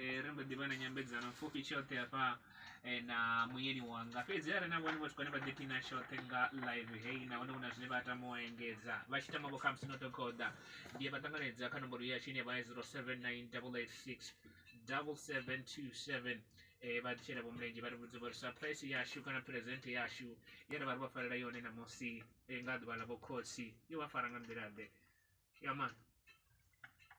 Ri mbo ḓi vha na nyambedzano pfufhi tshoṱhe hafha na muyeni wanga, fhedzi arali na vhone vho swika hune vha ḓiphina tshoṱhe nga live heyi, nahone hu na zwine vha tama u engedza vha tshi tama vho khamusi no tou khoḓa, ndi vha ṱanganedza kha nomboro yashu ine vha ya 079 886 7727. Vha ḓi shela vho mulenzhe vha ri vhudze uri surprise yashu kana present yashu ye ra vha ri vha farela yone ṋamusi nga ḓuvha ḽa vhokhotsi yo vha fara nga nḓila ḓe. Ya man.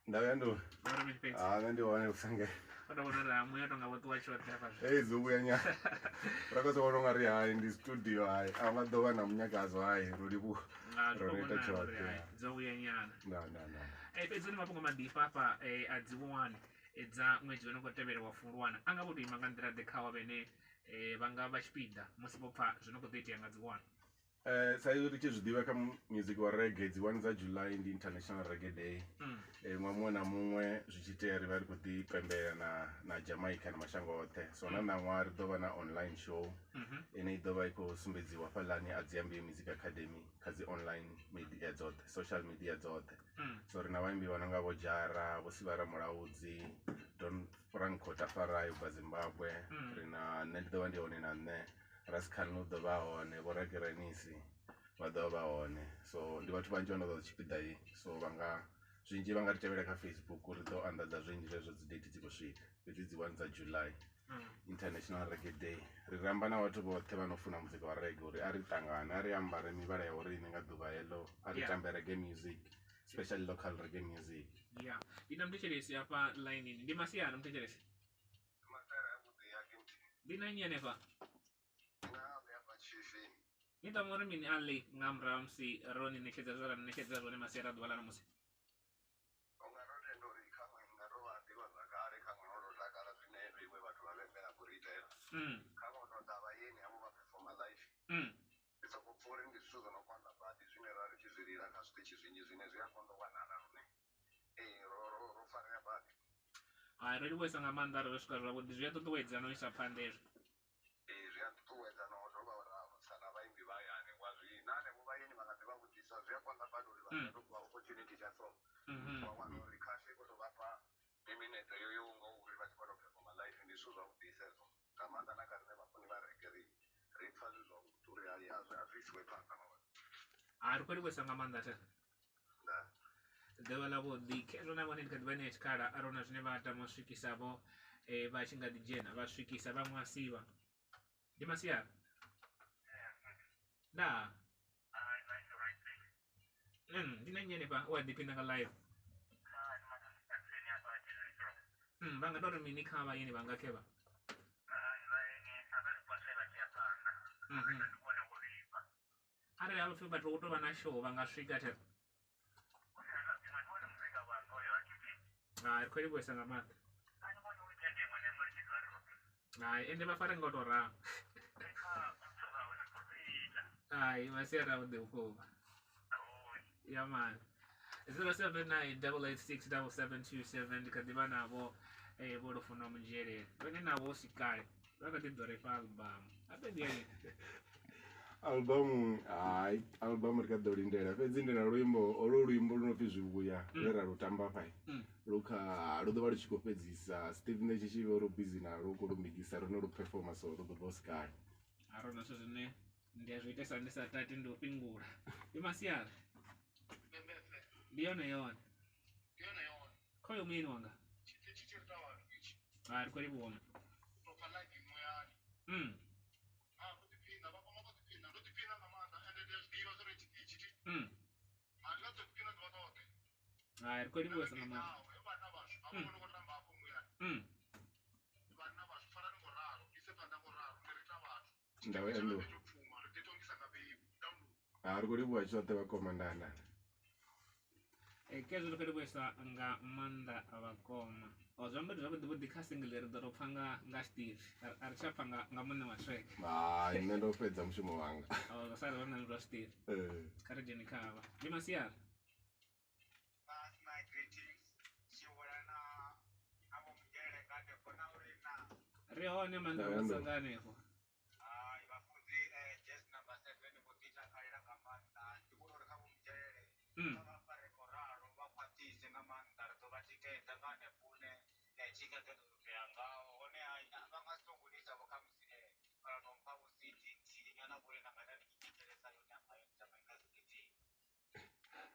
Ndavha ndo. Ora mini fhedzi. Ah, nṋe ndi hone vhusange. O tou vhona uri ha muya tonga vho ṱuwa tshoṱhe hafha. Hey, dzo vhuya nya. Ra khou vhona ungari hai ndi studio hai. A nga ḓo vha na munyakazo hai ro livhuwa. Nga Ro zwi neta khou vhonala uri tshoṱhe. hai dzo vhuya nyana. Nda nda nda. Fhedzi hu na mafhungo maḓifha hafha a dzi one dza ṅwedzi wo no khou tevhela wa Fulwana a nga vho tou ima nga nḓila ḓe khawo vhene vha nga vha tshipiḓa musi vho pfha zwi no khou ḓo itea nga dzi one. Sa izwi ri tshi zwi ḓivha kha music wa reggae dzi 1 dza July ndi International Reggae Day. Ṅwaha muṅwe na muṅwe zwi tshi itea ri vha ri khou ḓi pembela na na Jamaica na mashango oṱhe. So na ṋaṅwaha ri ḓo vha na online show ine i ḓo vha i khou sumbedziwa hafhaḽani Adziambei Music Academy kha dzi online media dzoṱhe, social media dzoṱhe. So ri na vhaimbi vha no nga vho Jara, vho Sivara Mulaudzi, Don Franco Tafarai ubva Zimbabwe, ri na nṋe ndi ḓo vha ndi hone na nṋe. Raskhan u ḓo vha hone, vho Rakiranisi vha ḓo vha hone. So ndi vhathu vhanzhi vha no ḓo tshipiḓa i so vha nga zwinzhi vha nga ri tevhela kha Facebook ri ḓo anḓadza zwinzhi zwezwo dzi date dzi khou swika, fhedzi dzi 1 dza July International Reggae Day. Ri ramba na vhathu vhoṱhe vha no funa muzika wa reggae uri a ri ṱangane, a ri ambare mivhala ya vhoriṋe nga ḓuvha heḽo, a ri tambe reggae music, especially local reggae music. Ya, ndi na muthetshelesi hafha ḽainini, ndi masiari muthetshelesi. Ndi na nnyi hanefha? Ni tama uri mini Ali nga murahu ha musi ro ni ṋetshedza zwe ra ni ṋetshedza zwone masiari a ḓuvha ḽa ṋamusi? Unga ro tenda uri khaṅwe nga ro vha ḓivhazwakale khaṅwe ro tou takala zwine vheiwe vhathu vha Venḓa vha khou ri itela. Khaṅwe u tou ḓa vhayeni havho vha performer live. Ndi sokou pfa uri ndi zwithu zwo no konḓa badi zwine ra ri tshi zwi lila kha zwiṱitshi zwinzhi zwine zwi a konḓa u wanala lune ee ro ro ro farea badi. Hai, ro livhuwesa nga maanḓa arali ro swika zwavhuḓi, zwi a ṱuṱuwedza no isa phanḓa hezwi. Ee zwi a ṱuṱuwedza na u dovha ra alusa na vhaimbi vha hayani wa zwi na hanevho vhayeni vha nga ḓi vha vhudzisa zwi a konḓa badi uri vha nga tou fhiwa opportunity tsha so. Wa wana uri khasho i khou tou vha fha miminetse yo yaho nga uri vha tshi khou tou performer live ndi zwithu zwavhuḓisa hezwo nga maanḓa na kha riṋe vhafuni vha reggae ri ri pfha zwi zwavhuḓi uri hai a zwi a zwi isiwe phanḓa. Hai, ri khou livhuwesa nga maanḓa the. Ndaa. Ḓuvha ḽa vhuḓi khezwo na vhone ndi kha ḓi vha ṋea tshikhala arali hu na zwine vha tama u swikisa vho vha tshi nga ḓi dzhena vha swikisa vhaṅwe a sivha. Ndi masiari ndaa. Ndi na nnyi hanefha u a ḓiphina nga live? Vha nga tou ri mini kha vhayeni vhanga khevha? Arali ha pfi vhathu hu tou vha na show vha nga swika the. Hai ri khou livhuwesa nga maanḓa. Hai ende vha fare nga u tou ralo. Hai masiari avhuḓi vhukuma. Ya mani. 079 886 7727 ndi kha ḓi vha navho vho Lufuno Munzhelele. Vhone navho hu si kale vha kha ḓi ḓo ri fha album. Habe ndi ya Album hai album ri kha ḓo lindela fhedzi ndi na luimbo holo luimbo lu no pfi zwivhuya lwe ra lu tamba hafha lu kha lu ḓo vha lu tshi khou fhedzisa Steve nṋe tshi tshi vho ro busy nalwo khou lu migisa ro no lu performer so lu ḓo bva hu si kale. A ro na zwithu zwine ndi a zwi itesa ndi sa tati ndi u fhingula. Ndi masiari. Ndi yone yone. Khoyo muyeni wanga. Hai ri khou livhuwa. Hai ri khou livhuwesa nga maanḓa. Ndavha ya nḓu. Ha ri khou livhuwa tshoṱhe vhakoma ndaa ndaa. Khezwo ri khou livhuwesa nga maanḓa vhakoma. Zwi amba uri zwavhuḓi vhuḓi kha single ri ḓo tou pfha nga nga Steve a ri tsha pfha nga nga muṋe wa track. Hai nṋe ndo fhedza mushumo wanga. Zwa sala zwa ṋameliwa Steve. Kha ri dzhene kha havha. Ndi masiari. Ri hone maanḓa vhudza nga hanefho. Hai vhafunzi jazz number 7 vho ḓi takalela nga maanḓa ndi vhona uri kha vho Mudzhelele kha vha fare moralo vha khwaṱhise nga maanḓa ri ḓo vha tikedza nga hanefho hune thikhedzo ya ḓo ṱoḓea.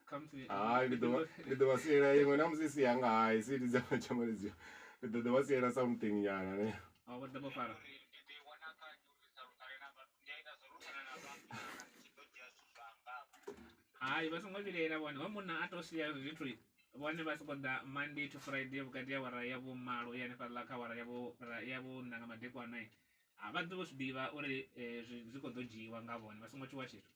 Khamusi Hai, ndi ḓo vha siela iṅwe na musi si yanga, hai si ndi dza tshamaledziwa, ndi ḓo vha siela something nyana ne. Vho ḓo vho fara. Uri ndi ḓo i wana kha nnyi uri sa lukale na vhathu, ndi a ita zwo lukana na vhathu kana ndi tshi ḓo dzhia zwithu zwanga. Hai, vha songo vhilaela vhone, wa munna a to sia zwithu vhone vha soko ḓa Monday to Friday vhukati ha awara ya vhumalo ya hanefhaḽa kha awara ya vhuṋa nga madekwana, a vha ḓo zwi ḓivha uri zwi khou ḓo dzhiiwa nga vhone, vha songo tshuwa tshithu.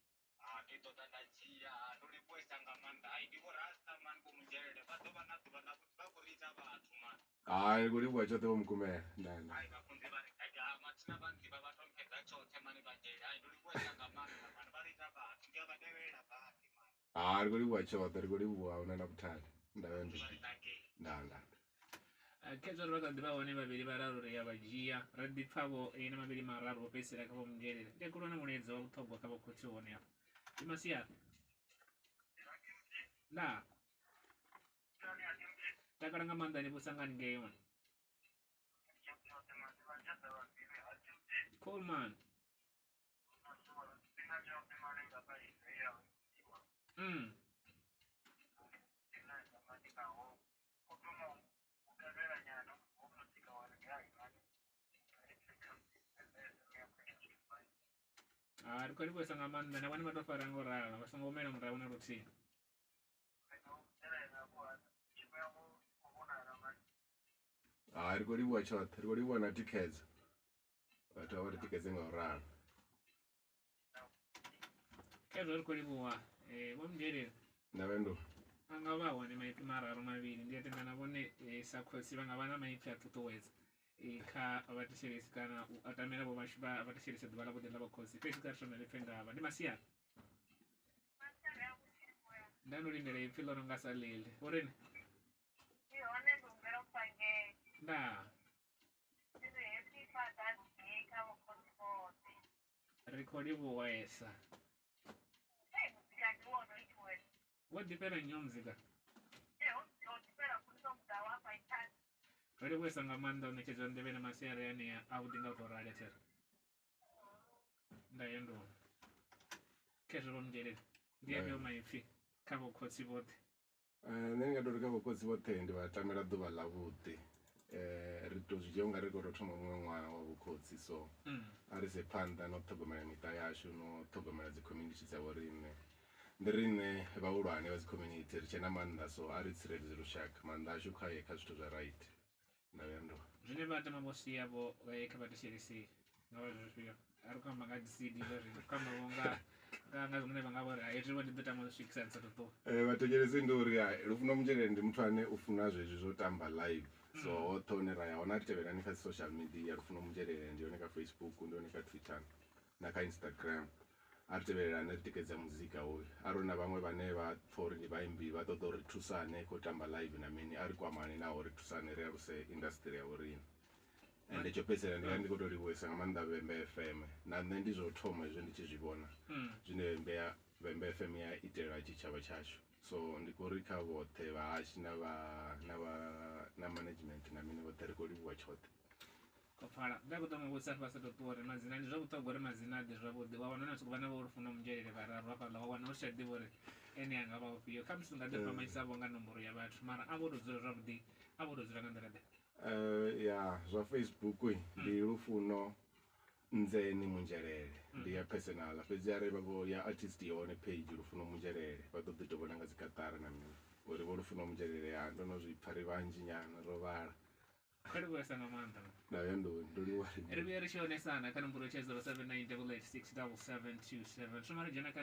Ndi ḓo ḓa nda dzhia, ndo livhuwesa nga maanḓa. Hai, ndi vho rasta mani, vho Munzhelele vha ḓo vha na ḓuvha ḽa vhuḓi, vha khou ri ita vhathu mani. Hai, ndi khou livhuwa tshoṱhe vho Mukumela. Nda nda. Hai, vhafunzi vha ri gaga mathina vha nḓivha vha to mphedza tshoṱhe mani vha nzhele. Hai, ndo livhuwesa nga maanḓa mani, vha ri ita vhathu, ndi a vha tevhelela badi mani. Hai, ri khou livhuwa tshoṱhe, ri khou livhuwa, ahuna na vhuthada. Nda Vha ri nakei. Nda nda. Khezwo ri vha kha ḓi vha hone vhavhili vhararu ri ya vha dzhia ra ḓi pfa vho na mavhili mararu o fhedzisela kha vho Munzhelele. Ndi a kulwa na mulaedza wa vhuṱhogwa kha vho khotsi hone hafha. Ndi masiari. Ndaa. Takala nga maanḓa ni vhusa nga ngei hone. Cool man. Ri khou livhuwesa nga maanḓa na vhone vha to fara ngo ralo, vha songo humela murahu na luthihi. Hai, ri khou livhuwa tshoṱhe, ri khou livhuwa na thikhedzo, vhathu vha ri tikedze nga u ralo. Khezwo ri khou livhuwa vho Munzhelele. Nda vhendo. A nga vha hone maipfi mararu mavhili, ndi a tenda na vhone sa khotsi vha nga vha na maipfi a ṱuṱuwedza kha vhathetshelesi kana u atamela vho vhashu vha vhathetshelesi ḓuvha ḽa vhuḓi ḽa vhakhotsi. Fhedzi kha ri thome ri pfe ngavha. Ndi masiari. Nda ndo lindela ipfi ḽo no nga sa ḽeḽi. Uri ni? Ndi hone, ndi humbela u pfa ngei. Ndaa. Ndi ri happy Father's Day kha vhokhotsi vhoṱhe. Ri khou livhuwesa. Hey, muzika ndi wone u itiwe. Wo ḓifhela nnyi wa muzika? Ee, ho ḓifhela funiso muḓa wa hafha Italy. Ro livhuwesa nga maanḓa u ṋetshedza nḓevhe na masiari anea avhuḓi nga u tou rali athera. Nda ya nduni. Khezwo vho Munzhelele. Ndi afhio maipfi kha vhokhotsi vhoṱhe? Nṋe ndi nga tori kha vhokhotsi vhoṱhe ndi vha tamela ḓuvha ḽa vhuḓi. Ri to zwi dzhia unga ri khou tou thoma muṅwe ṅwaha wa vhukhotsi, so a ri ise phanḓa na u ṱhogomela miṱa yashu no ṱhogomela dzi community dza vho riṋe. Ndi riṋe vhahulwane vha dzi community, ri tshe na maanḓa, so a ri tsireledze lushaka, maanḓa ashu kha ye kha zwithu zwa right. Nda vhuya ndo. Zwine vha tama vho sia vho kha vhathetshelesi nga vha zwifhio? A ri khou amba nga dzi CD zwa zwino, ri khou amba vho nga nga zwine vha nga vha uri hezwi vho ndi ḓo tama u swikisa ndi sathu ṱuwa. Vhathetshelesi ndi uri hai, Lufuno Munzhelele ndi muthu ane u funa zwezwi zwo tamba live, so hoṱhe hune ra ya hone a ri tevhelani kha dzi social media. Lufuno Munzhelele ndi hone kha Facebook, ndi hone kha Twitter na kha Instagram. A ri tevhelelane, ri tikedza muzika hoyu. Arali na vhaṅwe vhane vha pfha uri ndi vhaimbi vha ṱoḓa uri thusane khou tamba live na mini, a ri kwamane naho ri thusane ri aluse industry ya vhoriṋe. Ende tsho fhedzisela ndi nga ndi khou tou livhuwesa nga maanḓa Vhembe FM, na nṋe ndi zwo thoma hezwo ndi tshi zwi vhona zwine Vhembe FM ya itela tshitshavha tshashu, so ndi khou ri kha vhoṱhe vhahashi na vha na vha na management na mini vhoṱhe ri khou livhuwa tshoṱhe. Khou pfala. Nda khou tama u vhudzisa vha sa tou ṱuwa uri madzina ndi zwa vhuṱhogwa uri madzina a ḓe zwavhuḓi. Wa wana na sokou vha na vho Lufuno Munzhelele vhararu hafhaḽa, wa wana u si tsha ḓivha uri ene anga vha ufhio. Khamusi u nga ḓi fhambanyisa vho nga nomboro ya vhathu, mara a vho tou dzula zwavhuḓi, a vho tou dzula nga nḓila ḓe? Ya zwa Facebook ndi Lufuno Ndzeni Munzhelele, ndi ya personal, fhedzi arali vha khou ya artist yone page Lufuno Munzhelele vha ḓo ḓi tou vhona nga dzi kaṱara na mini uri vho Lufuno Munzhelele. Ya ndo no zwi pfha ri vhanzhi nyana ro vhala. Khou livhuwesa nga maanḓa. Nda ya nduni, ndo livhuwa. Ri vhuye ri tshi onesana kha nomboro tsha 079 886 7727. Thoma ri dzhena kha